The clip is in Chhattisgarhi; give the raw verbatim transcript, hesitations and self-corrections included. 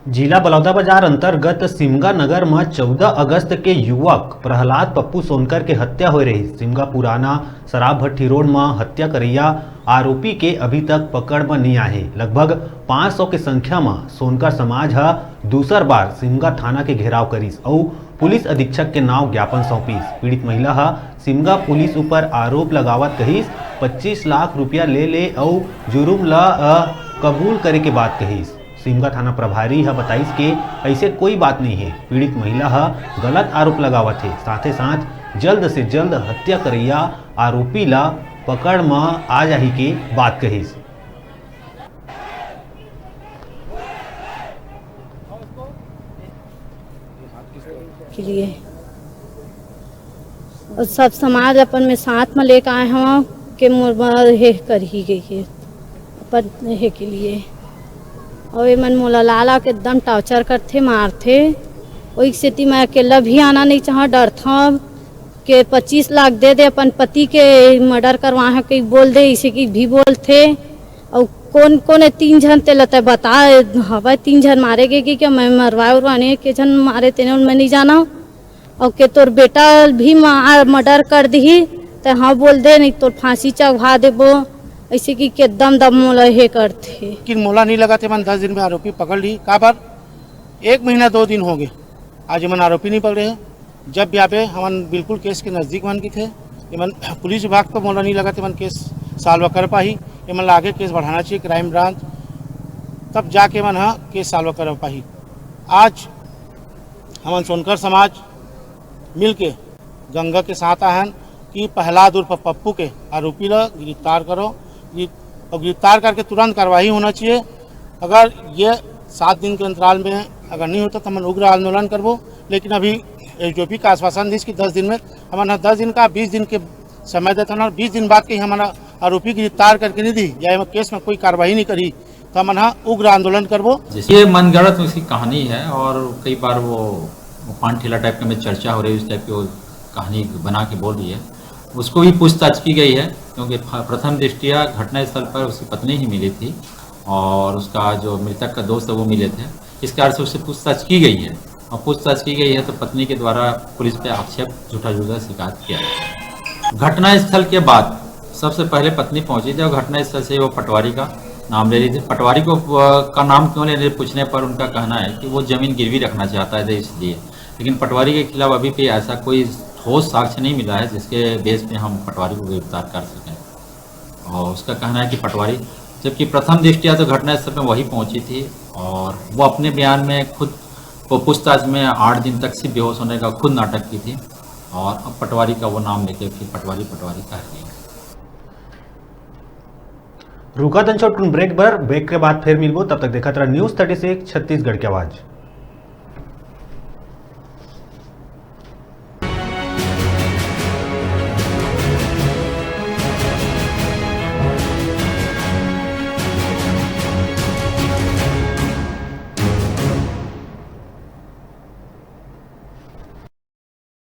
जिला बलौदाबाजार अंतर्गत सिमगा नगर म चौदह अगस्त के युवक प्रहलाद पप्पू सोनकर के हत्या होए रहिस। सिमगा पुराना शराब भट्टी रोड म हत्या करैया आरोपी के अभी तक पकड़ म नइ आहे। लगभग पाँच सौ के संख्या म सोनकर समाज ह दूसर बार सिमगा थाना के घेराव करिस अउ पुलिस अधीक्षक के नाव ज्ञापन सौंपिस। पीड़ित महिला ह सिमगा पुलिस ऊपर आरोप लगावत कहिस, पच्चीस लाख रुपया ले ले अउ जुर्म ल, अ, कबूल करे के बात कहिस। सिमगा थाना प्रभारी ह बताइस के अइसे कोई बात नइ हे। पीड़ित महिला ह गलत आरोप लगावत हे, साथे साथ जल्द से जल्द हत्या करैया आरोपी ला पकड़ म आ जाही के बात कहिस। के लिए और सब समाज अपन में साथ में लेके आए हवं के मोर बर हे कर ही गई है अपन हे के लिए। और ये मन मोला लाला के एकदम टॉर्चर करथे, मारथे। ओई सेती मैं अकेला भी आना नहीं चाहूँ, डरथव के पच्चीस लाख दे दे अपन पति के मर्डर करवा है, कहीं बोल दे, इसे की भी बोलथे। और कौन कौन है तीन झन ते लते बता हवा, तीन झन मारे गए कि क्या मैं मरवाए उरवाने के झन मारे तेने मैं नहीं जाना। और के तोर बेटा भी मर्डर कर दी ते हाँ बोल दे, नहीं तोर फांसी चढ़वा देबो। ऐसे कि के दम दम मोला हे करथे। लेकिन मोला नहीं लगा थे मन दस दिन में आरोपी पकड़ ली। काबर एक महीना दो दिन हो गए, आज मन आरोपी नहीं पकड़े हैं। जब भी आबे हमन बिल्कुल केस के नजदीक मन की थे। एमन पुलिस विभाग तो मोला नहीं लगा थे मन केस सॉल्व कर पाही। एमन ला आगे केस बढ़ाना चाहिए क्राइम ब्रांच, तब जाके मन हा केस सॉल्व कर पाही। आज हमन सोनकर समाज मिलके गंगा के साथ आहन कि प्रहलाद उर्फ पप्पू के आरोपी ला गिरफ्तार करो, गिर-, और गिरफ्तार करके तुरंत कार्रवाई होना चाहिए। अगर ये सात दिन के अंतराल में अगर नहीं होता तो हमन उग्र आंदोलन करबो। लेकिन अभी एसडीओपी का आश्वासन दिस कि दस दिन में हमन ह दस दिन का बीस दिन के समय देथन और बीस दिन बाद कहीं हमन आरोपी गिरफ्तार करके नहीं दी या एमा केस में कोई कार्रवाई नहीं करी तो हमन ह उग्र आंदोलन करबो। जैसे ये मनगढ़ंत उसकी कहानी है और कई बार वो, वो पान ठेला टाइप का में चर्चा हो रही है, उस टाइप की वो कहानी बना के बोल रही है। उसको भी पूछताछ की गई है क्योंकि फ-, प्रथम दृष्टिया घटनास्थल पर उसकी पत्नी ही मिली थी और उसका जो मृतक का दोस्त है वो मिले थे। इस कारण से उससे पूछताछ की गई है और पूछताछ की गई है तो पत्नी के द्वारा पुलिस पे आक्षेप, झूठा झूठा शिकायत किया गया। घटनास्थल के बाद सबसे पहले पत्नी पहुंची थी और घटनास्थल से वो पटवारी का नाम ले रही थी। पटवारी को अ, का नाम क्यों ले रही, पूछने पर उनका कहना है कि वो जमीन गिरवी रखना चाहता है इसलिए, लेकिन पटवारी के खिलाफ अभी भी ऐसा कोई ठोस साक्ष्य नहीं मिला है जिसके बेस पे हम पटवारी को गिरफ्तार कर सकें। और उसका कहना है कि पटवारी, जबकि प्रथम दृष्टिया तो घटनास्थल में वही पहुंची थी और वो अपने बयान में खुद वो पूछताछ में आठ दिन तक सिर्फ बेहोश होने का खुद नाटक की थी और अब पटवारी का वो नाम लेके फिर पटवारी पटवारी कह रही है। रुका तन छोटकुन ब्रेक बर, ब्रेक के बाद फिर मिलबो, तब तक देखत रहा न्यूज़ थर्टी सिक्स छत्तीसगढ़ की आवाज़।